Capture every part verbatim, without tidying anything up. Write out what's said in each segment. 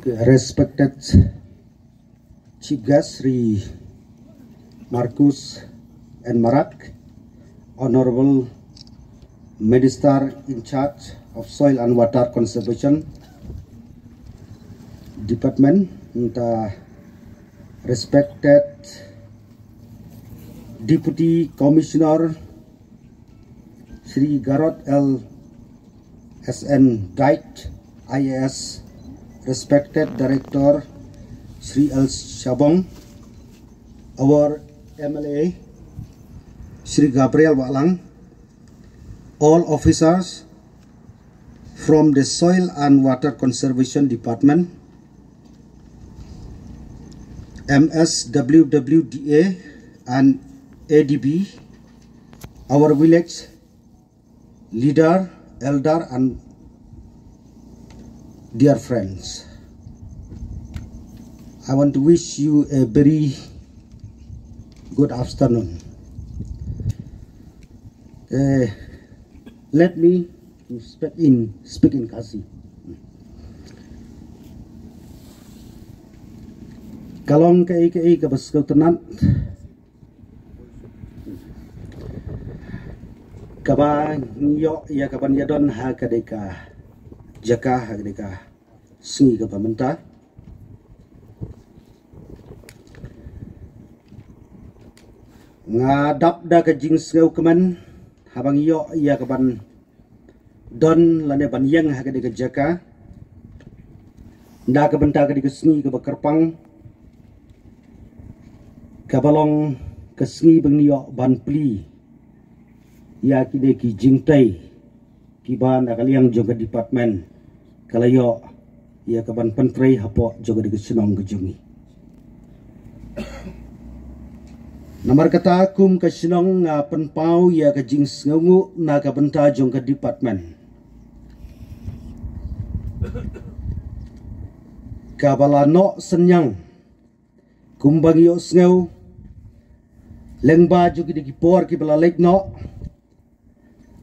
Respected Chief Guest Shri Marcuise N Marak, Honorable Minister in charge of Soil and Water Conservation Department, nta respected Deputy Commissioner Shri Garod L S N Dyke, I A S, respected Director Shri L Shabong, our M L A Shri Gabriel Wahlang, all officers from the Soil and Water Conservation Department, M S W W D A and A D B, our village leader, elder, and dear friends. I want to wish you a very good afternoon. Eh, let me speak in speak in Khasi. Ka long kaei kaei kaba sngewtynnat kaba ngi ïoh ïa kaban ïadon ha kadei ka jaka, ha kadei ka sngi kaba mynta. Nga dap da ka jingsngewkmen haba ngi ïoh ïa kaban don lane ban ïeng ha kadei ka jaka na ka bynta kadei ka sngi kaba kyrpang, kaba long ka sngi ba ngin ïoh ban plie ïa kine ki jingtei kiba na ka liang jong ka department ka la ïoh ïa kaban pyntrei hapoh jong kadei ka shnong ka jong ngi. Namar kata kum ka shnong nga pynpaw ïa ka jingsngewnguh na ka bynta jong ka department kaba la noh synñiang kumba ngi ïohsngew lyngba jong kine ki por kiba la leit noh,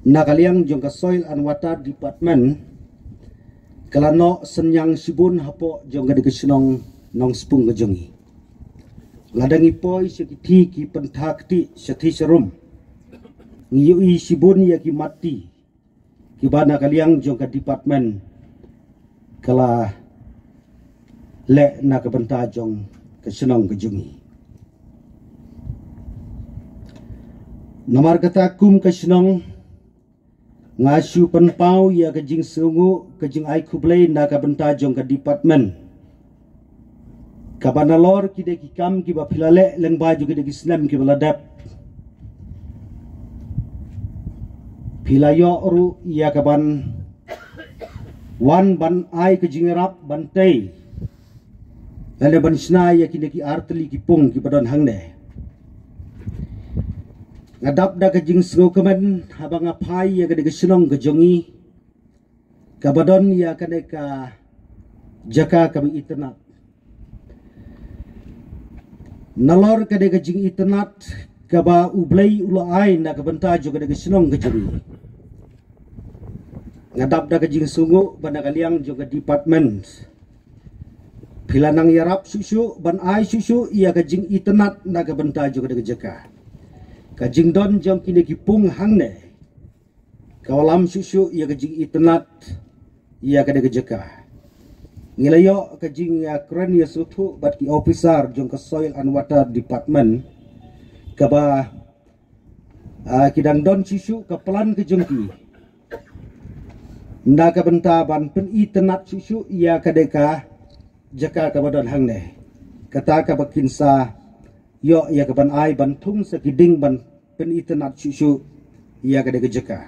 na ka liang jong ka Soil and Water Department ka la noh synñiang shibun hapoh jong kadei ka shnong Nongspung ka jong ngi. Lada ngi poi sha ki thih ki pynthak thih sha thih sha rum, ngi ïohi shibun ïa ki mat thih kiba na ka liang jong ka department ka la leh na ka bynta jong ka shnong ka jong ngi. Namar kata kum ka shnong nga shu pynpaw ïa ka jingsngewnguh, ka jingai khublei na ka bynta jong ka department kaba nalor kidei ki kam kiba phi la leh lyngba jong kidei ki snem kiba la dep, phi la ïoh ruh ïa kaban wan ban ai ka jingïarap ban tei lane ban shna ïa kine ki artylli ki pung kiba don hangne. Nga dap da ka jingsngewkmen haba nga phai ïa kadei ka shnong ka jong ngi kaba don ïa kane ka jaka kaba itynnat. Nalor kadei ka jingitynnat kaba U Blei u la ai na ka bynta jong kadei ka shnong ka jong ngi, nga dap da ka jingsngewnguh ba na ka liang jong ka department phi la nang ïarap shuh shuh ban ai shuh shuh ïa ka jingitynnat na ka bynta jong kadei ka jaka. Ka jingdon jong kine ki pung hangne ka wallam shuh shuh ïa ka jingitynnat ïa kadei ka jaka. Ngi la ïoh ka jingïakren ïasngewthuh bad ki officer jong ka Soil and Water Department kaba, ah, ki dang don shuh shuh ka plan ka jong ki na ka bynta ban pynitynnat shuh shuh ïa kadei ka jaka kaba don hangne. Kata kaba kin sa ïoh ïa kaban ai ban thung sa ki dieng ban pynitynnat shuh shuh ïa kadei ka jaka.